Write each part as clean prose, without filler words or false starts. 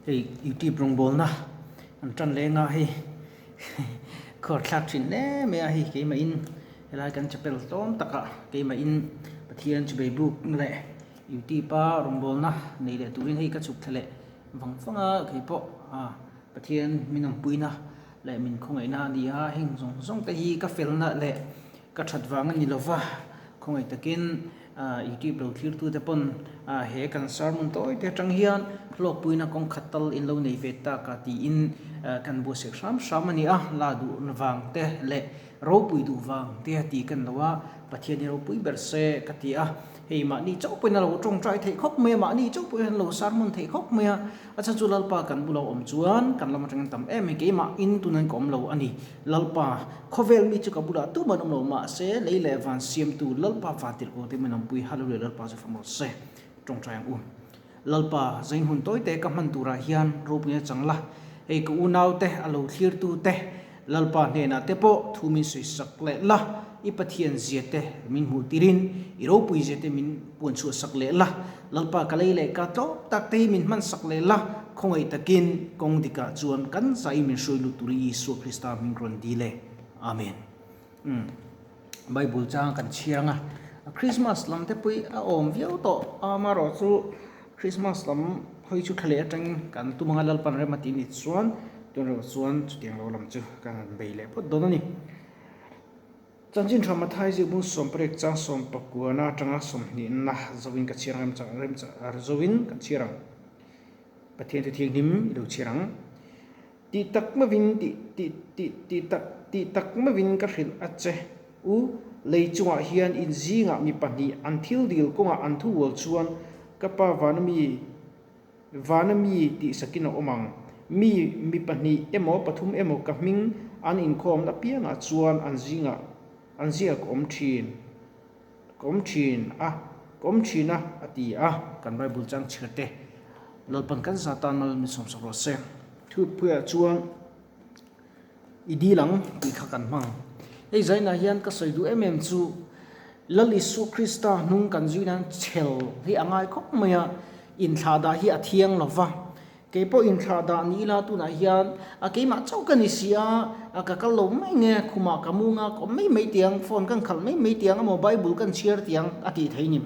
Hei youtube rawngbawlna an tan leng a hei khawr thlak thin hle mai a hei keimah in helai kan chapel tlawm takah keimah in Pathian chubei buk leh youtube a rawngbawlna nei leh turin hei ka chhuk thla leh vang vang a keipawh ah Pathian min awmpuina leh min khawngaihna a ni a heng zawng zawng te hi ka felna leh ka that vang a ni lova khawngaih takin Youtube lo thlirtute pawn he kan sermon tawi te atang hian hlawkpuina kawng khat tal in lo nei ve tak a tiin kan buatsaih hram hram a ni a, la duh vang te leh ropui duh vang te a ti kan lo a, Pathian hi ropui ber se ka ti a, hei mahni chauh pawhin a lo tawngtai theih khawp mai a, mahni chauh pawhin an lo sermon theih khawp mai a. A chhan chu Lalpa kan bula awm chuan kan lam atangin tam em mai, keimah in tunan ka awm lo a ni. Lalpa, khawvel mi chu ka bulah tuman awm lo mahse lei leh van siamtu Lalpa van tirh ko te min awmpui Hallelujah Lalpa chu fam rawh se. Tawngtai ang u. Lalpa, zain hun tawite ka hman turah hian ropuina chang la, hei ka unaute a lo thlirtu te Lalpa hnenah te pawh thu min sawi sak leh la, i Pathian zia te min hmuh tirin i ropui zia te min puan chhuah sak leh la, Lalpa ka lei leh ka tlawm tak te hi min hman sak leh la, khawngaih takin kawng dikah chuan kan zai min hruai lut turin Isua Krista hming rawn dil e. Amen. Umm. Bible chang kan chhiar ang a, Christmas lam te pawh a awm viau tawh a, amaherawhchu Christmas lam hawi chu thla leh atangin kan tum anga Lalpan rem a tih ni chuan tun reuh chuan chutiang lo lam chu kan han bei leh phawt dawn a ni. Chanchin tha Mathai zikbung sawmparek chang sawmpakuana atanga sawmhnihna zoin ka chhiar ang rem zoin ka chhiar ang. Pathian thu thianghlim i lo chhiar ang. Tih tak mavin tih tih tih tih tak tih tak mavin ka hrilh a che u, lei chungah hian in zingah mi pahnih an thil dil kawngah an thu ual chuan ka pa vana mi vana mi tih sakin a awm ang. Mi mi pahnih emaw pathum emaw ka hming an inkhawmna piangah chuan an zingah an zingah ka awm thin ka awm thin a ka awm thin a a ti a. Kan Bible chang chhiar te Lalpan kan za tan mal min sawmsak rawh se. Thupui ah chuan i dil ang tih kha kan hmang. Hei zainah hian ka sawi duh em em chu Lal Isua Krista hnung kan zui nan chhel hi a ngai khawp mai a, inthlahdah hi a thiang lo va. Kei pawh inthlahdah ni ila tunah hian a keimah chauh ka ni si a, ka kal lo mai nge, khumah ka mu nga ka awm mai mai tiang, phone kan khalh mai mai tiang emaw Bible kan chhiar tiang a tih thei ni.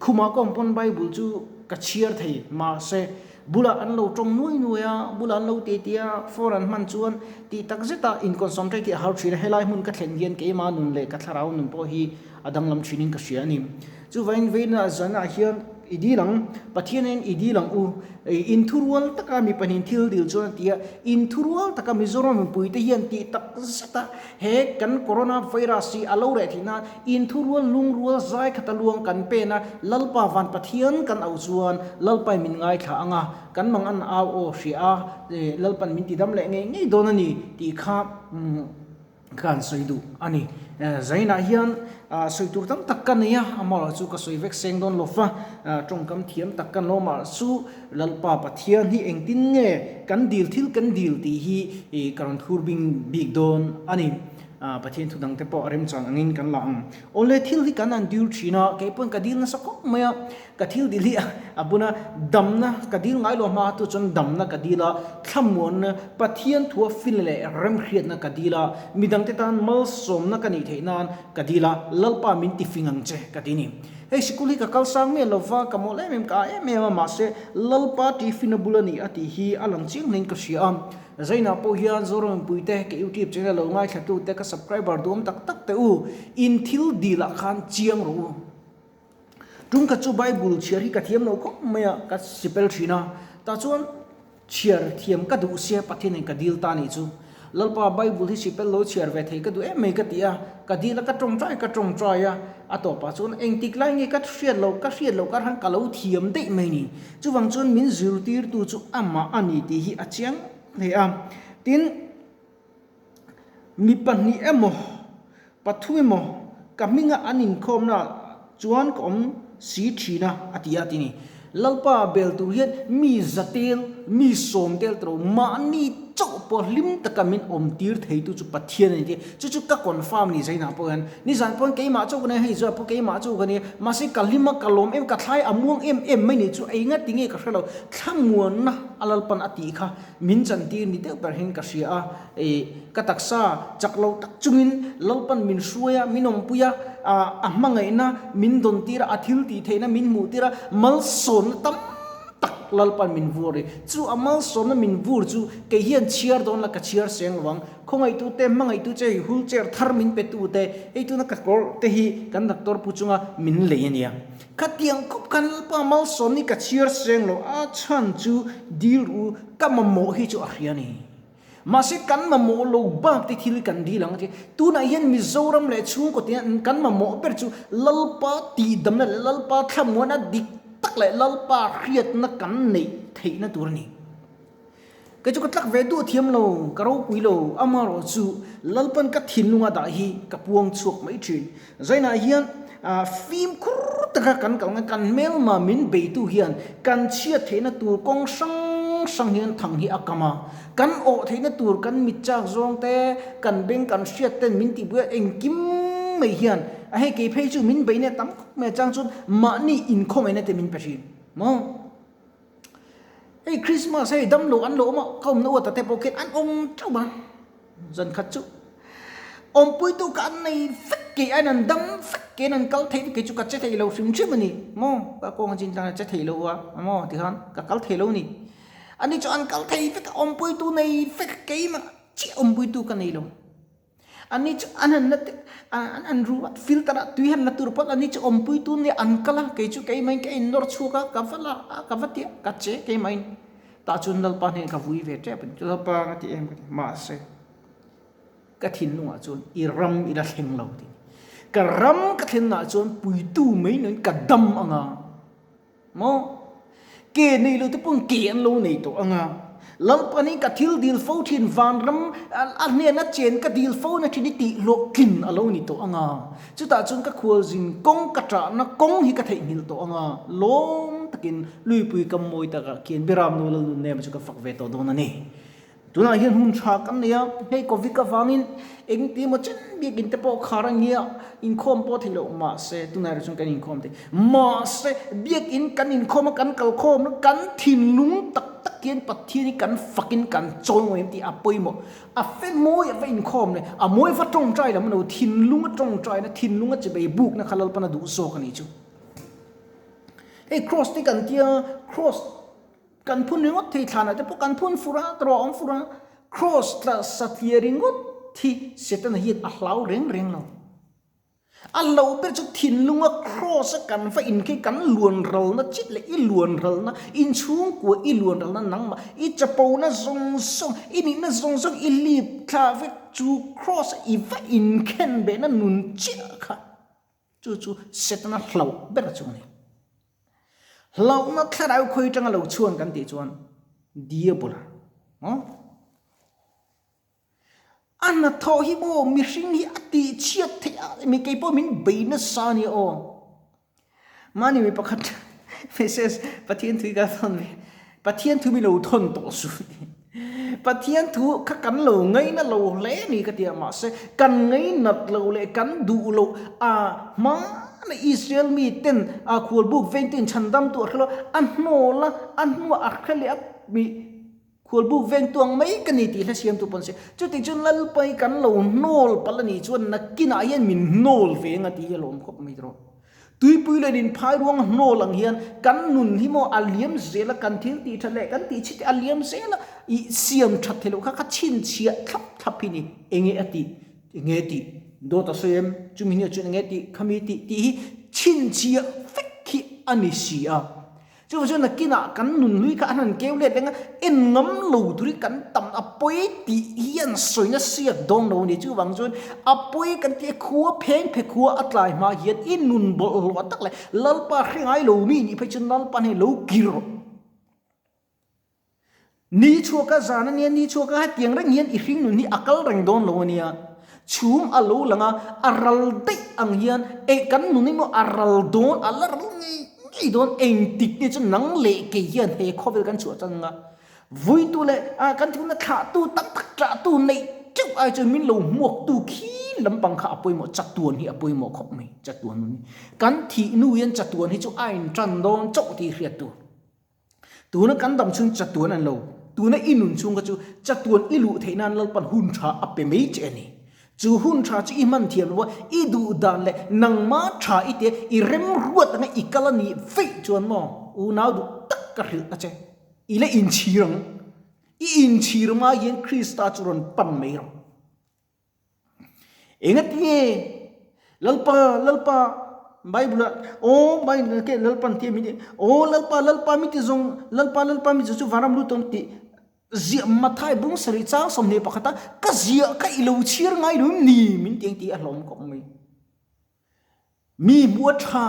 Khumah ka awm pawn Bible chu ka chhiar thei mahse bulah an lo tawng nuai nuai a, bulah an lo ti ti a, phone an hman chuan tih tak zeta in concentrate hi a har thin a, helai hmun ka thlen hian keimah nun leh ka thlarau nun pawh hi a danglam thinin ka hria a ni. Chuvangin veina zanah hian i dil ang, Pathianin i dil ang u, inthurual taka mi pahnih thil dil chuan a ti a, inthurual taka Mizoram mipuite hian tih tak zeta He kan Corona virus hi a lo reh theih nan inthurual lungrual zai khata luang kan pen a, Lalpa van Pathian kan auh chuan Lalpain min ngaithla ang a, kan mang an au aw hria a, Lalpan min tidam leh ngei ngei dawn a ni tih kha kan sawi duh a ni. Zainah hian sawi tur tam tak ka nei a, amaherawh chu ka sawi vek seng dawn lo va, tawngkam thiam tak ka nawmah chu Lalpa Pathian hi engtin nge kan dil thil kan dil tih hi ka rawn thur bing bik dawn a ni. Pathian thu dangte pawh a remchang angin kan la ang. Awle thil hi kan han dil thin a, kei pawn ka dil nasa khawp mai a, ka thil dil hi a buna damna ka dil ngai lo hma tu chuan damna ka dil a, thlamuanna Pathian thua fil leh remhriatna ka dil a, midangte tan malsawmna ka nih theih nan ka dil a, Lalpa min tifing ang che ka ti ni. Hei sikul hi ka kal sang miah lova, ka mawl em em, ka ah em em a, mahse Lalpa tifina bul a ni a tih hi a lang chiang hlein ka hria a. Zainah pawh hian Zoram mipuite, ka YouTube channel lo ngaithlatute, ka subscriber duhawm tak tak te u, in thil dilah khan chiang rawh u. Tum khat chu Bible chhiar hi ka thiam lo khawp mai a, ka sipel thin a, tah chuan Chhiar thiam ka duh sia Pathianin ka dil ta nih chu. Lalpa Bible hi sipel lo chhiar ve thei ka duh em mai ka ti a, ka dil a ka tawngtai ka tawngtai a, a tawpah chuan engtik lai nge ka hriat loh ka hriat loh kar khan ka lo thiam daih mai ni. Chuvang chuan min zirtirtu chu amah a ni tih hi a chiang hle a. Tin, mi pahnih emaw pathum emaw ka hminga an inkhawmna chuan ka awm si thin a, a ti a ti ni. Lalpa bel tur hian mi zatel mi sawm tel tawh lo, mahni chauh pawh hlim taka min awm tir theitu chu Pathian a ni tih chu chu ka confirm ni zainah pawh hian nizan pawh hian keimah chauh ka nia hei zawh pawh keimah chauh ka nia mahse ka hlim a ka lawm em ka thlai a muang em em mai ni chu enga tinge ka hrelo thlamuanna a lalpan a tih kha min chantir ni deuh ber hian ka hria a ih ka taksa chak lo tak chungin lalpan min hruai a min awmpui a a hmangaihna min dawn tir a a thil tih theihna min hmuh tir a malsawmna tam tak Lalpan min vur i, chu a malsawmna min vur chu kei hian chhiar dawn la ka chhiar seng lo ang. Khawngaihtu te, hmangaihtu che hi wheelchair thar min pe tu te, hei tuna ka kawr te hi kan doctor pu chunga min lei a nia. Khatiang khawp khan Lalpa malsawmni ka chhiar seng lo, a chhan chu dil u ka mamawh hi chu a hria ni. Mahse kan mamawh lo bak te thil kan dil ang a ti. Tunah hian Mizoram leh chhungkaw tina kan mamawh ber chu Lalpa tihdamna leh Lalpa thlamuana dik tak leh Lalpa hriatna kan neih theihna tur a ni. Kei chu ka tlak ve duh thiam lo, ka ropui lo, amaherawh chu Lalpan ka thinlunga dah hi ka puang chhuak mai thin. Zainah hian fimkhur taka kan kal ngai, kan hmelma min beitu hian kan chhiat theihna tur kawng hrang hrang hian thang hi a kam a. Kan awh theihna tur kan mit chak zawng te, kan beng kan hriat ten min tihpui a, engkim mai hian a hei kei phei chu min beihna tam khawp mai a chang chuan mahni inkhawmena te min pe thin maw. Hei Christmas hei damlo an lo awm a, ka awmna uata te pawh khian an awm teuh a, zan khat chu awmpuitu kha an nei vek ke aiin an dam vek ke in an kal thei vek kei chu ka che thei lo hrim hrim a ni maw ka kawng a chin tlang a che thei lo a maw tikhan ka kal thei lo a ni ani chu an kal thei vek a awmpuitu nei vek keimah chiah awmpuitu ka nei lo. Ani chu an han la te an han ru a filter ah tui han la tur pawn ani chu awmpui tun nia an kal a kei chu keimah in ka in nawr chhuak a ka va la a ka va ti a ka che keimah in tah chuan Lalpa hnenah ka vui ve tep a ni Lalpa ka ti em ka ti mahse ka thinlungah chuan i ram i la thleng lo tih ka ram ka thlenna ah chuan puitu mai nuin ka dam anga. Maw? Ke nei lo te pawn ke an lo nei tawh ang a. Lalpanin ka thil dil fo thin vanram a hnena chen ka dil fo na thin i tih hlawhtlin a lo ni tawh ang a. Chutah chuan ka khualzin kawng ka ṭahna kawng hi ka theihnghilh tawh ang a. Lawm takin Luipui kam mawi takah khian Biramnu Lalnunnem chu ka fak ve tawh dawn a ni. Tunah hian hun tha kan nei a, hei Covid avangin engti emaw chen biakin te pawh khar a nia, inkhawm pawh thei loh mahse tunah erawh chuan kan inkhawm thei. Mahse biakin kan inkhawm a, kan kalkhawm a, kan thinlung tak tak hian Pathian hi kan fakin kan chawi ngawih em tih a pawimawh. A fe mawi a va inkhawm leh a mawi va tawngtai lam a lo, thinlung a tawngtaina, thinlung a chibei bukna kha Lalpan a duh zawk a nih chu. Hei cross te kan tia, cross. Kan phun ringawt thei thlanah te pawh kan phun fur a, tawrh a awm fur a, Kraws tla satliah ringawt hi Setana hian a hlau reng reng lo. A hlauh ber chu thinlunga Kraws a kan va in khi kan luan ralna chit leh i luan ralna, inchhungkua i luan ralna nangmah, i chapona zawng zawng, i nihna zawng zawng i lip thla vek chu Kraws a i va inkhen behna nun chiah kha chu chu Setana hlauh ber chu a ni. Hlauhna thlarau khawi atanga lo chhuan kan tih chuan Diabola maw? A hnathawh hi maw mihring hi a tih chhiat theih a mi kei pawh min bei nasa a nia aw. Mahni mi pakhat message Pathian thu hi ka thawn ve Pathian thu mi lo thawn tawh suh Pathian thu kha kan lo ngaina lo hle a ni ka ti a, mahse kan ngainat lo leh kan duh loh a hmana Israel mi ten a khualbuk veng ten chhandam tu a hre lo, a hnawl a, a hnuah a hre leh a mi khualbuk veng tu ang mai ka ni tih hla siam tu pawn se. Chutih chuan Lalpai kan lo hnawl palh a nih chuan nakinah hian min hnawl ve ang a tih hi a lawm khawp mai tawh. Tuipui len in phai ruang hnawl ang hian kan nun hi maw a liam zel a, kan thil tih that leh kan tih chhit a liam zel a, ih siam that theih loh kha kha chhinchhiah thlap thlap hi ni. Enge a tih? Enge a tih? Dawt a sawi em? Chumi hnuah chuan enge a tih? Khami tih tih hi chhinchhiah vek hi a ni si a. Chuvang chuan nakinah kan nun hlui kha an han keu let reng a, en ngam lo tur hi kan tam a pawi tih hian sawi nasiak dawn lo a ni. Chuvang chuan a pawi kan tih a khua pheng phe khua a tlai hma hian i nun bawlhhlawh tak leh Lalpa hre ngai lo mi nih phei chuan Lalpa hnen lo kir rawh. Ni chhuaka zan a nia, ni chhuaka hetiang reng hian i hring nun hi a kal reng dawn lo a nia. Chhum a lo lang a, a ral daih ang hian eh kan nun emaw a ral dawn, a la ral ngei ngei dawn engtik nge chu nang leh kei hian he khawvel kan chhuah chang anga. Vuitu leh kan thihna thlahtu tam tak ṭahtu neih ṭeuh ai chuan min lo hmuaktu khi lampang kha a pawimawh, chatuan hi a pawimawh khawp mai, chatuan nun hi. Kan thih hnu hian chatuan hi chu a inṭan dawn chauh tih hriat tur. Tuna kan dam chhung chatuan an lo, tuna i nun chhung kha chu chatuan i luh theih nan Lalpan hun ṭha a pe mai che a ni. Chu hun ṭha chu i hman thiam lo a, i duh dan leh nangma ṭha i tia i remruat anga i kal a nih veih chuan maw unau duh tak ka hrilh ta che. I la inchhir ang. I inchhir hma hian Krista chu rawn pan mai rawh. Engatinge Lalpa, Lalpa, Bible-ah, Aw, Bible ke Lalpan tia min ti, Aw, Lalpa, Lalpa mi ti zawng, Lalpa, Lalpa mi ti chu vanram lut awm tih ziah Mathai bung sarih chang 21 a ka ziah kha i lo chhir ngai lo em ni? Min ti ang tih a hlawm khawp mai. Mi hmua tha,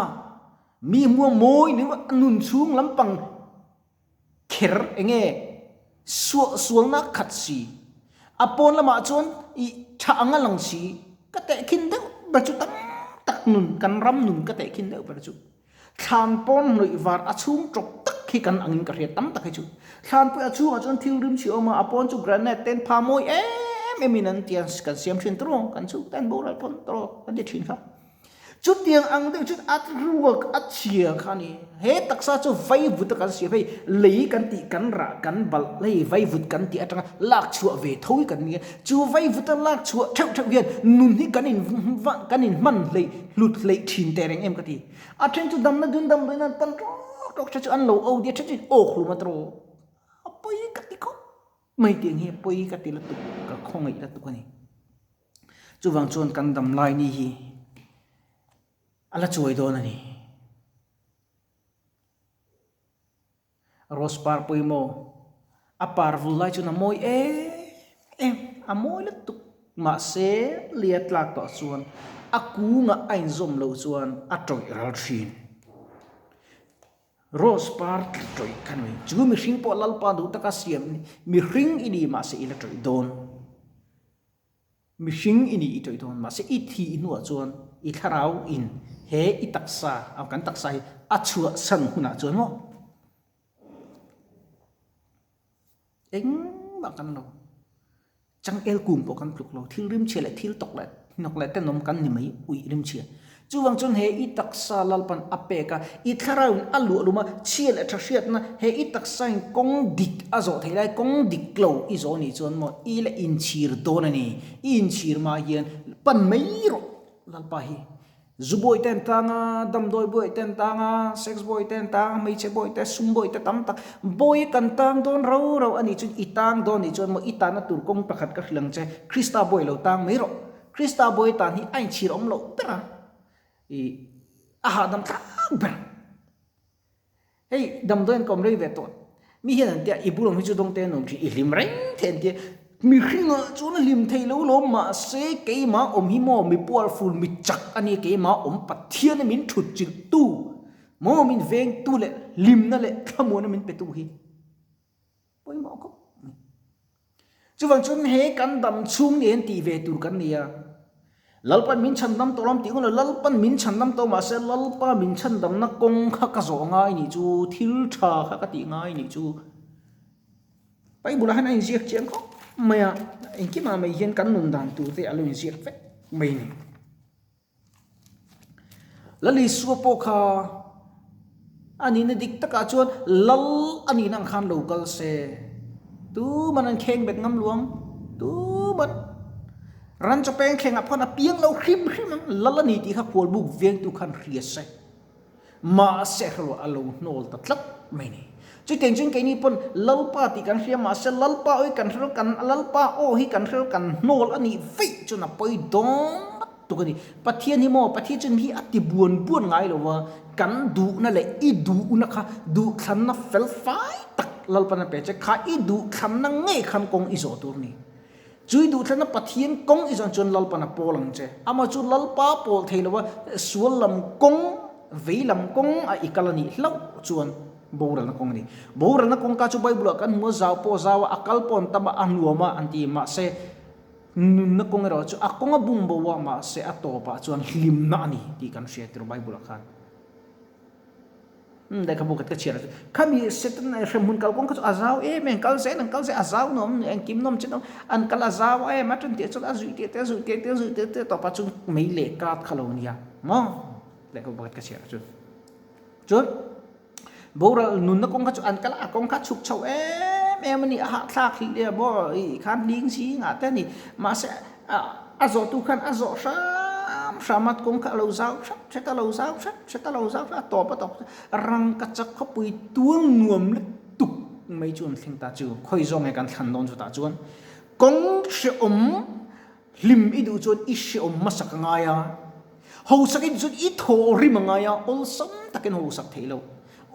mi hmua mawi ni a nun chhung lampang kher enge suah sualna khat si. A pawn lamah chuan i tha anga lang si ka tehkhin deuh ber chu tam tak nun kan ram nun ka tehkhin deuh ber chu thlan pawn hnawih var a chhung tawp tak hi kan angin ka hria tam tak hi chu. Thlan pawh a chhungah chuan thil rim chhi awm a, a pawn chu granite ten pha mawi em em in an tia kan siam thin tawh kan chhung ten boral pawn tawh kan ti thin kha. Chutiang ang deuh chuan a ruak a chhia kha a ni. He taksa chu vaivut a kan siam hei lei kan tih kan rah kan balh hei vaivut kan tih atanga lak chhuah ve tho hi kan nia. Chu vaivut a lak chhuah theuh theuh hian nun hi kan in kan in hman hleih hlut hleih thin teh reng em ka ti. A then chu damna dun damdawiin an pan tawk tawk tha chu an lo o dia then chu in awk hlum a tawh a pawi ka ti khawp mai tiang hi a pawi ka ti lutuk ka khawngaih lutuk a ni. Chuvang chuan kan dam lai ni hi a la chuai dawn a ni. Rose par pawimawh a par vul lai chuan a mawi em em a mawi lutuk mahse lia tlak tawh chuan a kungah a inzawm loh chuan a tawih ral thin. Rose par tla tawih kha ni chu mihring pawh Lalpa duh taka siam mihring i ni mahse i la tawih dawn. Mihring i nih i tawih dawn mahse i thih hnuah chuan i thlarau in he i taksa a kan taksa hi a chhuahsan hunah chuan maw engmah kan lo changel kung pawh kan tluk lo thil rimchhia leh thil tawk leh hnawk leh tenawm kan ni mai uih rimchhia. Chuvang chuan he i taksa Lalpan a pek a, i thlarauin a luah lum a, chhia leh tha hriatna he i taksain kawng dik a zawh theih lai, kawng dik lo i zawh nih chuan maw i la inchhir dawn a ni. I inchhir hma hian pan mai rawh Lalpa hi. Zu bawi te an tang a, damdawi bawi te an tang a, sex bawi te an tang a, hmeichhe bawi te, sum bawi te tam tak bawi kan tang dawn rau rau a nih chuan i tang dawn nih chuan maw i tanna tur kawng pakhat ka hrilh ang che, Krista bawi lo tang mai rawh. Krista bawi tan hi a inchhir awm loh ber a, i a hahdam thlak ber. Hei damdawiin ka awm rei ve tawh, mi hian an tia i bul awm hi chu dawngte a nuam thin, i hlim reng thei an tia, mihringah chuan a hlim thei lo lawm mahse keimah awm hi maw mi powerful mi chak a nia keimah awm Pathian a min thut chilh tu maw min veng tu leh hlimna leh thlamuana min pe tu hi. Pawimawh khawp mai. Chuvang chuan he kan dam chhung ni hian tih ve tur kan ni a. Lalpan min chhandam tawh lam tih ngawt lo, Lalpan min chhandam tawh mahse Lalpa min chhandamna kawng kha ka zawh ngai nih chu, thil tha kha ka tih ngai nih chu. Bible ah hian a inziak chiang khawp mai a, engkimah mai hian kan nun dan tur te a lo inziak vek mai a ni. Lal Isua pawh kha a nihna dik takah chuan Lal a nihna ang khan lo kal se, tuman an kheng bet ngam luang, tuman ran chaw peng thlengah pawh khan a piang lo hrim hrim ang, Lal a ni tih kha khualbuk vengtu khan hria se. Mahse hrilh a lo hnawl ta tlat mai a ni. Chutiang chuan keini pawn Lalpa tih kan hria mahse Lalpa aw hi kan hrilh kan Lalpa aw hi kan hrilh kan hnawl a nih veih chuan a pawi dawn tuk a ni. Pathian hi maw Pathian chuan hi a ti buan buan ngai lo va, kan duhna leh i duhna kha duhthlanna fel fai tak Lalpan a pe che kha i duhthlanna ngei khan kawng i zawh tur a ni. Chui duhthlanna Pathian kawng i zawn chuan Lalpan a pawl ang che. Amah chu Lalpa pawl thei lova sual lam kawng, vei lam kawng a i kal a nih hlauh chuan boralna kawng a ni. Boralna kawngka chu Bible ah kan hmu a, zau pawh a zau a, a kal pawh an tam a, a nuam a an ti. Mahse, nunna kawng erawh chu a kawng a bum bo a, mahse a tawpah chuan hlimna a ni tih kan hria tirh Bible ah khan. Lehkhabu khat ka chhiar a chu khami Satan hremhmun kalkawng kha chu a zau em em kal zel an kal zel a zau nuam engkim nawm che nawm an kal a zau em a tan tih chuan a zuih teh teh a zuih teh teh a zuih teh teh tawpah chuan mei leh kat kha lo nia maw lehkhabu pakhat ka chhiar a chu chuan boral nunna kawng kha chu an kal a kawng kha chhuk chho em em a ni a hahthlak hle a maw ih khan hling zingah te a ni mahse A zawhtu khan a zawh hram hram a, kawng kha a lo zau hret hret a, lo zau hret hret a, lo zau hret a, tawp a tawp rangkachak khawpui tual nuam lutuk mai chu an thleng ta chu. Khawi zawng nge kan thlan dawn chutah chuan kawng hrehawm hlim i duh chuan i hrehawm hmasak a ngai a, hausak i duh chuan i thawhrim a ngai a, awlsam takin hausak theih loh.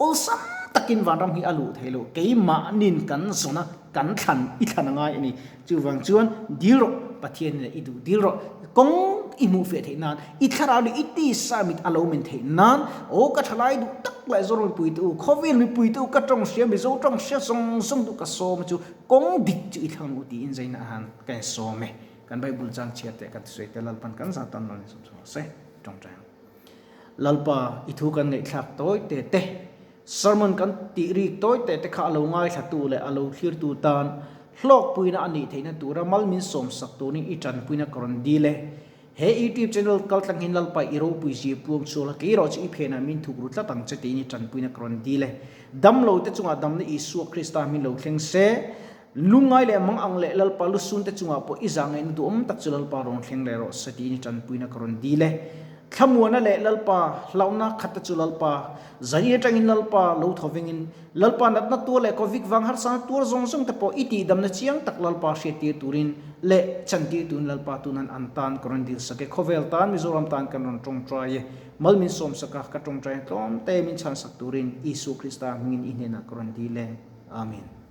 Awlsam takin vanram hi a luh thei lo, keimahnin kan zawn a, kan thlan i thlan a ngai a ni. Chuvang chuan dil rawh, Pathian leh i duh dil rawh, kawng i hmuh fiah theih nan, i thlarau leh i tisa mit a lo men theih nan, aw ka thalai duh tak leh Zoram mipuite u, khawvel mipuite u, ka tawng hria, Mizo tawng hria zawng zawng duh ka sawm a chu, kawng dik chu i thlang u tiin zaina a han ka insawm e. Kan Bible chang chhiar teh ka tisawi te Lalpan kan zah tan lo ni sawm sawm se, tawngtai ang. Lalpa, i thu kan ngaihthlak tawi te te, sermon kan tih rik tawi te te kha a lo ngaithlatu leh a lo thlirtu tan hlawkpuina a nih theihna tura mal min sawmsak turin i tanpuina ka rawn dil e. He YouTube channel kaltlang hin Lalpa i ropui zir puang chhuak la, kei erawh chu i phenah min thuk ru tlat ang che tiin i tanpuina ka rawn dil e. Damlo te chungah damna Isua Krista min lo thleng se, lungngai leh mang ang leh Lalpa lusun te chungah pawh i zah ngaihna duhawm tak chu Lalpa rawn thleng leh rawh se tiin i tanpuina ka rawn dil e. Thlamuana leh Lalpa hlauhna khat te chu Lalpa zai atangin Lalpa lo thaw vengin Lalpa natna tuar leh Covid vang harsana tuar zawng zawng te pawh i tihdamna chiang tak Lalpa hriattir turin leh chantir turin Lalpa tunan an tan ka rawn dil sak e. Khawvel tan Mizoram tan kan rawn tawngtai e. Mal min sawmsak a, ka tawngtai tlawm te min chhansak turin Isua Krista hmingin i hnenah ka rawn dil e. Amen.